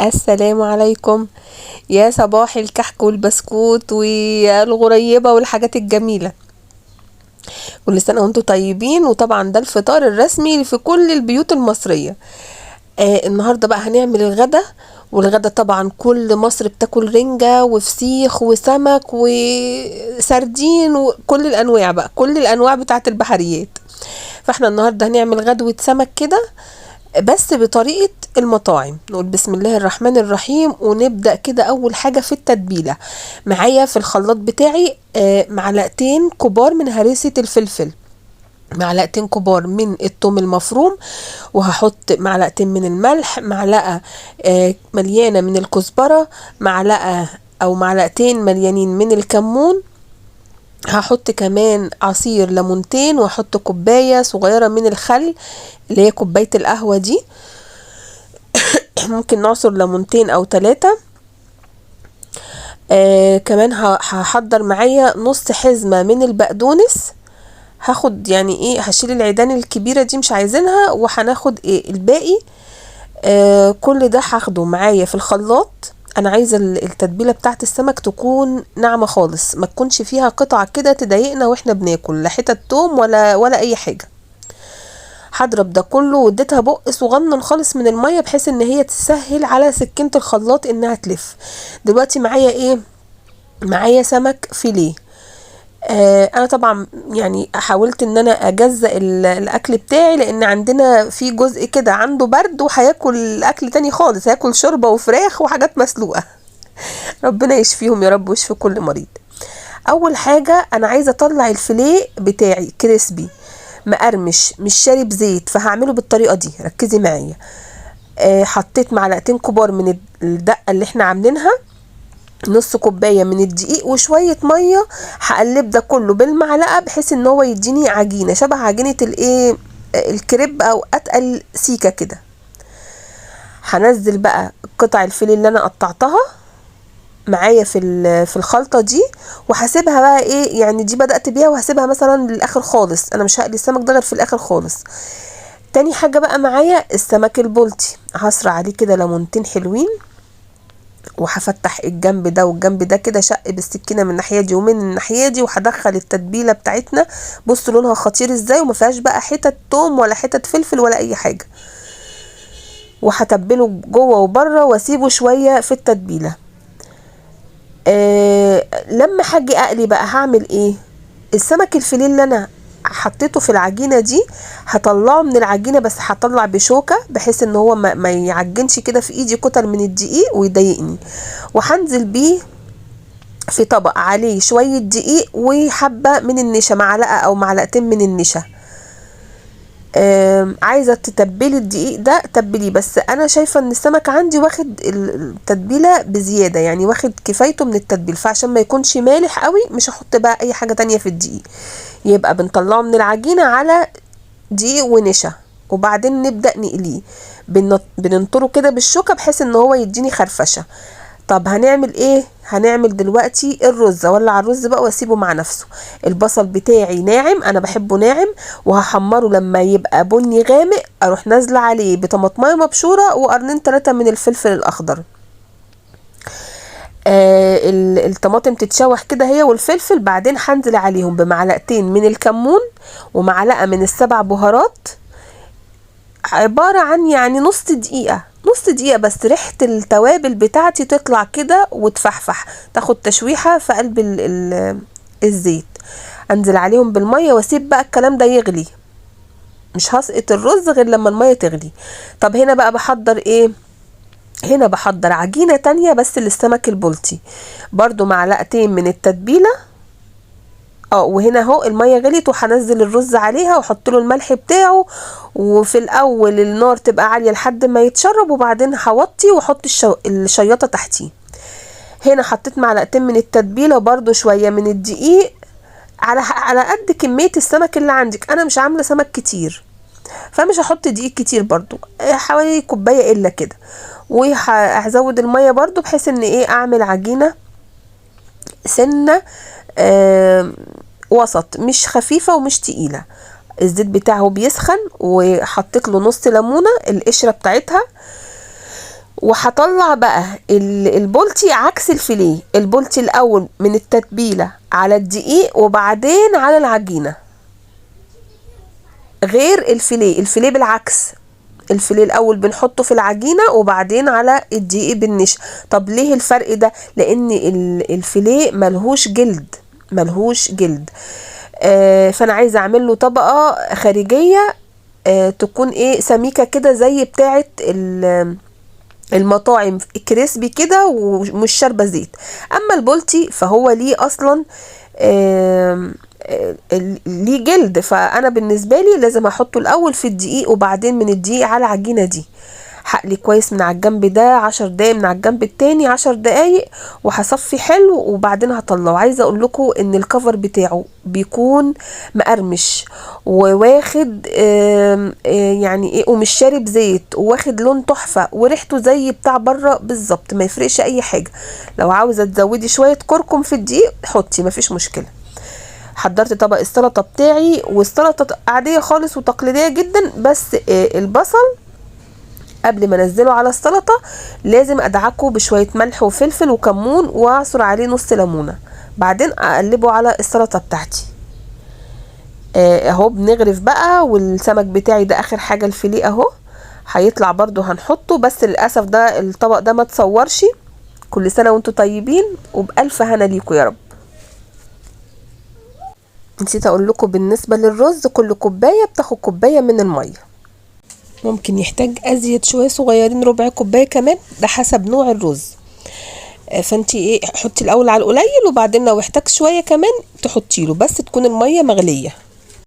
السلام عليكم. يا صباح الكحك والبسكوت والغريبة والحاجات الجميلة. كل سنة وانتم طيبين. وطبعا ده الفطار الرسمي في كل البيوت المصرية. النهاردة بقى هنعمل الغدا، والغدا طبعا كل مصر بتاكل رنجة وفسيخ وسمك وسردين وكل الأنواع بقى، كل الأنواع بتاعت البحريات. فاحنا النهاردة هنعمل غدوة سمك كده بس بطريقة المطاعم. نقول بسم الله الرحمن الرحيم ونبدأ كده. أول حاجة في التتبيلة، معايا في الخلاط بتاعي معلقتين كبار من هريسة الفلفل، معلقتين كبار من الثوم المفروم، وهحط معلقتين من الملح، معلقة مليانة من الكزبرة، معلقة أو معلقتين مليانين من الكمون، هحط كمان عصير ليمونتين، واحط كوباية صغيرة من الخل اللي هي كوباية القهوة دي. ممكن نعصر ليمونتين او 3. كمان هحضر معايا نص حزمة من البقدونس. هاخد يعني ايه، هشيل العيدان الكبيرة دي مش عايزينها، وهناخد ايه الباقي. كل ده هاخده معايا في الخلاط. انا عايزه التتبيله بتاعت السمك تكون ناعمة خالص، ما تكونش فيها قطع كده تضايقنا واحنا بناكل، لا حتت توم ولا اي حاجة. هضرب ده كله، واديتها بق صغنن خالص من المية بحيث ان هي تسهل على سكينة الخلاط انها تلف. دلوقتي معايا ايه؟ معايا سمك فيليه. انا طبعا يعني حاولت ان انا اجزأ الاكل بتاعي، لان عندنا في جزء كده عنده برد وهياكل اكل تاني خالص، هياكل شوربة وفراخ وحاجات مسلوقة. ربنا يشفيهم يا رب ويشفي كل مريض. اول حاجة انا عايزه اطلع الفيليه بتاعي crispy مقرمش مش شارب زيت، فهعمله بالطريقة دي، ركزي معايا. حطيت معلقتين كبار من الدقة اللي احنا عاملينها، نص كوباية من الدقيق وشوية مية. هقلب ده كله بالمعلقه بحيث ان هو يديني عجينه شبه عجينه الايه الكريب او اتقل سيكه كده. هنزل بقى قطع الفيليه اللي انا قطعتها معايا في الخلطة دي، وهسيبها بقى ايه يعني، دي بدات بيها وهسيبها مثلا للاخر خالص، انا مش هقلي السمك ده غير في الاخر خالص. تاني حاجة بقى معايا السمك البلطي، هصر عليه كده ليمونتين حلوين، وهفتح الجنب ده والجنب ده كده شق بالسكينة من الناحية دي ومن الناحية دي، وهدخل التتبيله بتاعتنا. بصوا لونها خطير ازاي، وما فيهاش بقى حتت توم ولا حتت فلفل ولا اي حاجة. وهتبله جوه وبره واسيبه شوية في التتبيله. لما هاجي اقلي بقى هعمل ايه؟ السمك الفيليه اللي انا حطيته في العجينة دي هطلعه من العجينة، بس هطلع بشوكة بحيث ان هو ما يعجنش كده في ايدي كتل من الدقيق ويضايقني. وهنزل بيه في طبق عليه شوية دقيق وحبه من النشا، معلقه او معلقتين من النشا. عايزه تتبلي الدقيق ده تبليه، بس انا شايفه ان السمك عندي واخد التتبيله بزيادة، يعني واخد كفايته من التتبيل، فعشان ما يكونش مالح قوي مش هحط بقى اي حاجة تانية في الدقيق. يبقى بنطلعه من العجينة على دقيق ونشا، وبعدين نبدا نقليه، بننطره كده بالشوكة بحيث ان هو يديني خرفشه. طب هنعمل ايه؟ هنعمل دلوقتي الرز. اولع الرز بقى واسيبه مع نفسه. البصل بتاعي ناعم، انا بحبه ناعم، وهحمره لما يبقى بني غامق، اروح نازله عليه بطماطمايه مبشوره وقرنين 3 من الفلفل الاخضر. الطماطم تتشوح كده هي والفلفل، بعدين هنزل عليهم بمعلقتين من الكمون ومعلقة من السبع بهارات، عبارة عن يعني نص دقيقة، نص دقيقة بس ريحه التوابل بتاعتي تطلع كده وتفحفح، تاخد تشويحه في قلب الزيت. انزل عليهم بالمية واسيب بقى الكلام ده يغلي، مش هسقط الرز غير لما المية تغلي. طب هنا بقى بحضر ايه؟ هنا بحضر عجينه تانية بس للسمك البلطي، برضو معلقتين من التتبيله. وهنا اهو المية غليت، وهنزل الرز عليها واحط له الملح بتاعه، وفي الاول النار تبقى عالية لحد ما يتشرب، وبعدين هوطي واحط الشياطه تحتيه. هنا حطيت معلقتين من التتبيله وبرده شوية من الدقيق على قد كمية السمك اللي عندك. انا مش عامله سمك كتير فمش هحط دقيق كتير، برده حوالي كوباية الا كده، وهزود المية برده بحيث ان ايه اعمل عجينه سنة وسط، مش خفيفة ومش تقيلة. الزيت بتاعه بيسخن، وحطيت له نص ليمونه القشرة بتاعتها، وهطلع بقى البولتي عكس الفيليه، البولتي الاول من التتبيله على الدقيق وبعدين على العجينة، غير الفيليه. الفيليه بالعكس، الفيليه الاول بنحطه في العجينة وبعدين على الدقيق بالنشا. طب ليه الفرق ده؟ لان الفيليه ملهوش جلد، ملهوش جلد. فانا عايزه اعمل له طبقه خارجية تكون ايه، سميكة كده زي بتاعه المطاعم، crispy كده ومش شاربه زيت. اما البولتي فهو ليه اصلا ليه جلد، فانا بالنسبة لي لازم احطه الاول في الدقيق وبعدين من الدقيق على العجينة دي. هقلي كويس من على الجنب ده 10 دقايق، من على الجنب التاني 10 دقايق، وهصفي حلو وبعدين هطلعه. عايزه اقول لكم ان ال cover بتاعه بيكون مقرمش وواخد يعني ايه، ومش شارب زيت، وواخد لون تحفة، وريحته زي بتاع بره بالظبط، ما يفرقش اي حاجة. لو عاوزه تزودي شوية كركم في الدقيق حطي، مفيش مشكلة. حضرت طبق السلطة بتاعي، والسلطة عادية خالص وتقليديه جدا، بس البصل قبل ما انزله على السلطة لازم ادعكه بشوية ملح وفلفل وكمون، واعصر عليه نص ليمونه، بعدين اقلبه على السلطة بتاعتي. اهو بنغرف بقى. والسمك بتاعي ده اخر حاجة، الفيليه اهو هيطلع برضو هنحطه، بس للاسف ده الطبق ده ما تصورش. كل سنة وانتم طيبين وبالف هنا ليكم يا رب. نسيت اقول لكم بالنسبة للرز، كل كوباية بتاخد كوباية من المية، ممكن يحتاج ازيد شوية صغيرين، ربع كوباية كمان، ده حسب نوع الرز. فانتي ايه، حطي الاول على القليل، وبعدين لو احتاج شوية كمان تحطي له، بس تكون المية مغليه.